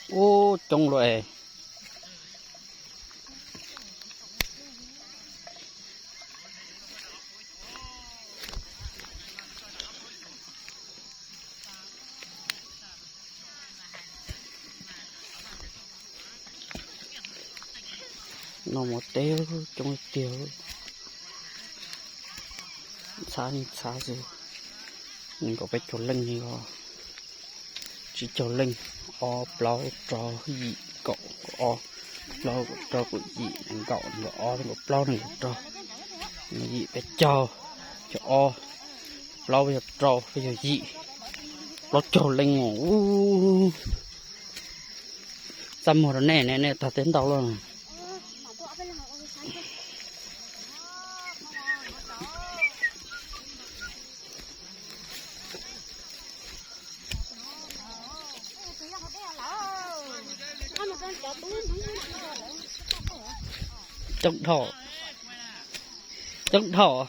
Ub, coob luaj es. No mov teb coob tiag. Ntxhab ntxhab xwb. Nees nkaum peb caug leej os. Tsib caug leej. Ob plaub rau yim kaum ob, plaub kaum rau kaum yim, nees nkaum nees nkaum ob nees nkaum plaub nees nkaum rau, nees yim peb caug, caum ob, plaub peb caug rau peb caug yim, plaub caug leej os. Txaj muag rau nej ne, nej tag teb ntau lawm. Coob dhau, coob dhau.